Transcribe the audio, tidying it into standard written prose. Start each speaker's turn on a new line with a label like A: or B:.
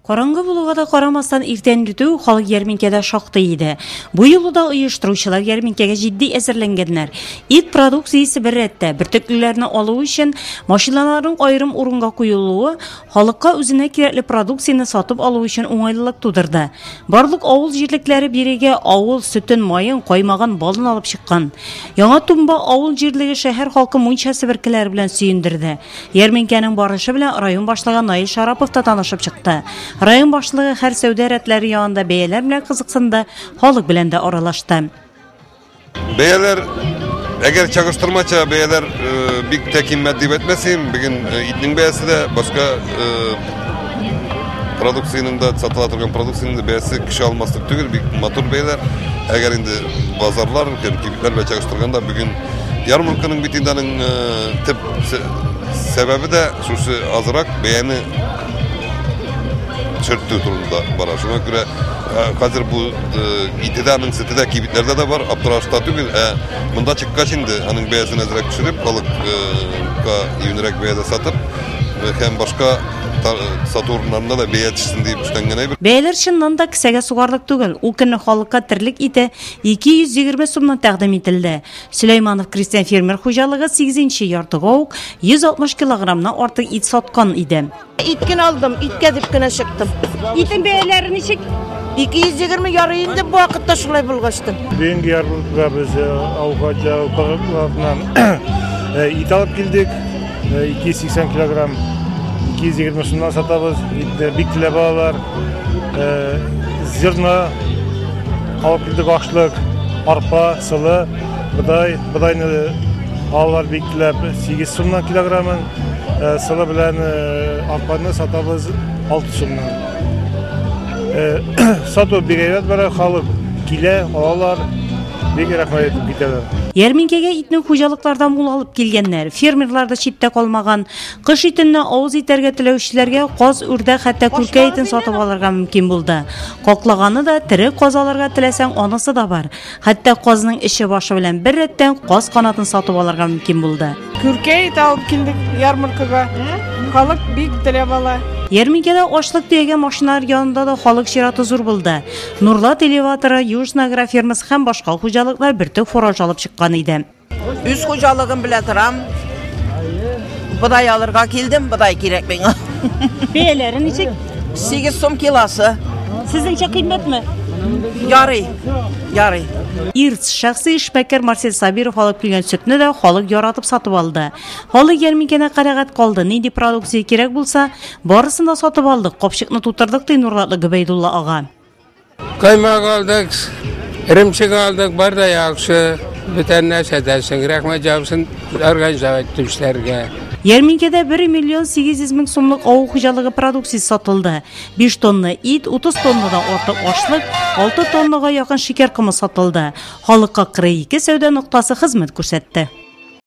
A: Караңгы булуга да карамастан, иртән иртүк халык ярминкәдә шактый иде. Бу юлы да оештыручылар ярминкәгә җитди әзерләнгәннәр. Ит продукциясе бер рәттә, бөртеклеләрне алу өчен машиналарның аерым урынга куелуы халыкка үзенә кирәкле продукцияне сатып алу өчен уңайлылык тудырды. Барлык авыл җирлекләре бирегә авыл сөтен, маен, каймагын, балын алып чыккан. Яңа Тумба авыл җирлеге шәһәр халкын мунча себеркеләре белән сөендерде. Ярминкәнең барышы белән район башлыгы Наил Шарапов та танышып чыкты. Район башлыгы һәр сәүдә рәтләре янында бәяләр белән кызыксынды, халык белән дә аралашты.
B: Бәяләр, әгәр чагыштырмача бәяләр э, бик тә кыйммәт дип әйтмәсем, бүген э, итнең бәясе дә, башка э, продукциянең дә, сатыла торган продукциянең дә бәясе кеше алмаслык түгел, бик матур бәяләр. Әгәр инде базарлар һәм кибетләр белән чагыштырганда, бүген ярмарканың бит инде аның төп сәбәбе дә шушы азрак бәяне төшертү турында бара. Шуңа күрә хәзер бу ите дә, аның сөте дә кибетләрдә дә бар, аптырашта түгел. Ә монда чыккач инде аның бәясен әзрәк төшереп, халыкка юньрәк бәядә сатып һәм башка сату урыннарында да бәя төшсен дип эшләнгән әйбер.
A: Бәяләр чыннан да кесәгә сугарлык түгел. Ул көнне халыкка терлек ите 220 сумнан тәкъдим ителде. Сөләйманов крестьян-фермер хуҗалыгы сигезенче яртыга ук 160 килограммнан артык ит саткан иде.
C: Ит кенә алдым, иткә дип кенә чыктым.
A: Итнең бәяләре ничек?
C: 220 ярый инде бу вакытта шулай булгачтын.
D: Бүгенге ярмаркага без авыл хуҗалыгыннан ит алып килдек. 280 килограмм 220 сумнан сатабыз. Итне бик теләп алалар. Зерно алып килдек, ашлык, арпа, сылы, бодай. Бодайны алалар бик теләп 8 сумнан килограммын. Сылы белән арпаны сатабыз 6 сумнан. Сату бик әйбәт бара, халык килә, алалар. Бик рәхмәт әйтеп китәләр.
A: Ярминкәгә итне хуҗалыклардан мул алып килгәннәр. Фермерлар да читтә калмаган. Кыш итеннән авыз итәргә теләүчеләргә каз, үрдәк, хәтта күркә итен сатып алырга мөмкин булды. Каклаганы да, тере каз алырга теләсәң, анысы да бар. Хәтта казның эче-башы белән бер рәттән каз канатын сатып алырга мөмкин булды.
E: Күркә ите алып килдек ярмаркага. Халык бик теләп ала.
A: Ярминкәдә ашлык төягән машиналар янында да халык чираты зур булды. Нурлат элеваторы, Южная агрофирмасы һәм башка хуҗалыклар бөртек фураж алып чыккан иде.
C: Үз хуҗалыгым белән торам. Бодай алырга килдем, бодай кирәк миңа.
A: Бәяләре ничек?
C: 8 сум килосы.
A: Сезнеңчә кыйммәтме?
C: Ярый, ярый.
A: Ирц шәхси эшмәкәр Марсель Сабиров алып килгән сөтне дә халык яратып сатып алды. Халык ярминкәдә канәгать калды. Нинди продукция кирәк булса, барысын да сатып алдык, капчыкны тутырдык, ди Нурлатлы Гобәйдулла ага.
F: Каймак алдык, эремчек алдык, бар да яхшы. Бүтән нәрсә дәсең, рәхмәт яусын организовать итүчеләргә.
A: Ярминкәдә 1 миллион 800 мең сумлык авыл хуҗалыгы продукциясе сатылды. 5 тонна ит, 30 тоннадан артык ашлык, 6 тоннага якын шикәр комы сатылды. Халыкка 42 сәүдә ноктасы хезмәт күрсәтте.